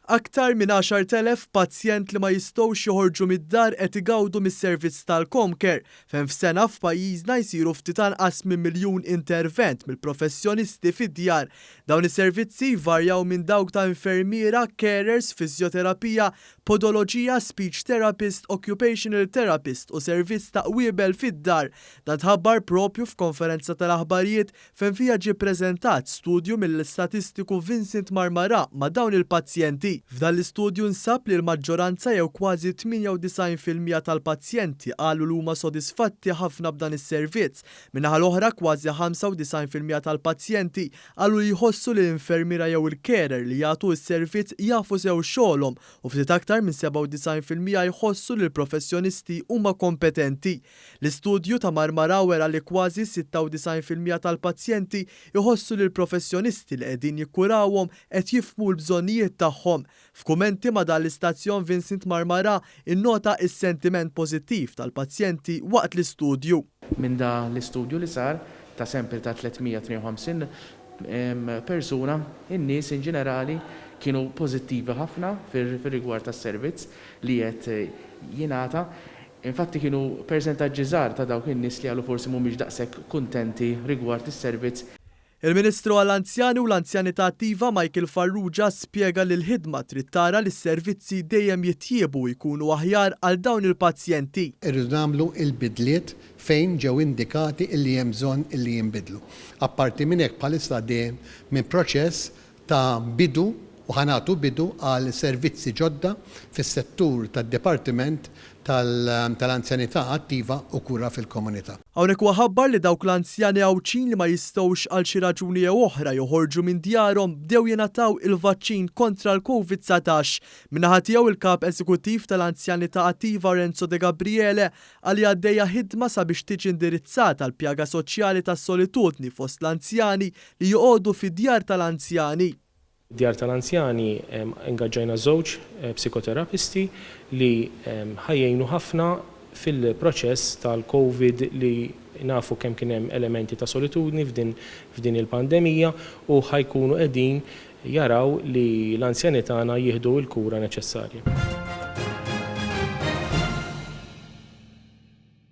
Aktar minn 10,000 pazjent li ma jistgħux joħorġu mid-dar qed igawdu mis-servizz tal-Comcare, fejn f'sena f'pajjiżna jsiru ftit anqas minn miljun intervent mill-professjonisti fid-djar. Dawn is-servizzi jvarjaw minn dawk ta' infermiera, carers, fiżjoterapija, podoloġija, speech therapist, occupational therapist u servizz ta' qwiebel fid-dar. Dan tħabbar propju f'konferenza tal-aħbarijiet fejn fiha ġie ppreżentat studju mill-istatistiku Vincent Marmarà ma' dawn il-pazjenti. F'dan l-istudju nsab li l-maġġoranza jew kważi 98% tal-pazjenti qalu li huma sodisfatti ħafna b'dan is-servizz. Min-naħa l-oħra kważi 95% tal-pazjenti qalu li jħossu li l-infermiera jew il-carer li jagħtu s-servizz jafu sew xogħolhom u ftit aktar minn 97% jħossu li l-professjonisti huma kompetenti. L-istudju ta' Marmara wera li kważi 96% tal-pazjenti jħossu li l-professjonisti li qegħdin jikkurawhom qed jifhmu l-bżonnijiet tagħhom. F'kummenti ma' dan l-istazzjon Vincent Marmara innota s-sentiment pożittiv tal-pazjenti waqt l-istudju. Minn da l-istudju li sar ta' sample ta' 352 persuna, in-nies in ġenerali kienu pożittivi ħafna fir-rigward tas-servizz li qed jingħata. Infatti kienu persentaġġi żgħar ta' dawk in-nies li qalu forsi mhumiex daqshekk kuntenti rigward is-servizz. Il-Ministru għall-Anzjani u l-Anzjanità Attiva Michael Farrugia spjega li l-ħidma trid tara li s-servizzi dejjem jitjiebu u jkunu aħjar għal dawn il-pazjenti. Irridu nagħmlu l-bidliet fejn ġew indikati illi hemm bżonn illi jinbidlu. Apparti minn hekk bħalissa għaddejjin minn proċess ta' bidu u ħa nagħtu bidu għal servizzi ġodda fis-settur tad-Dipartiment tal-Anzjanità Attiva u Kura fil-Komunità. Hawnhekk huwa ħabbar li dawk l-anzjani Għawdxin li ma jistgħux għal xi raġuni jew oħra joħorġu minn djarhom bdew jingħataw il-vaċċin kontra l-Covid 19. Min-naħa tiegħu il-Kap Eżekuttiv tal-Anzjanità Attiva Renzo Degabriele qal li għaddejja ħidma sabiex tiġi indirizzata l-pjaga soċjali tas-solitudni fost l-anzjani li joqogħdu fid-djar tal-anzjani. Djar tal-anzjani ingaġġajna żewġ psikoterapisti li ħa jgħinu ħafna fil-proċess tal-Covid li nafu kemm kien hemm elementi ta' solitudni f'din il-pandemija u ħa jkunu qegħdin jaraw li l-anzjani tagħna jieħdu l-kura neċessarja.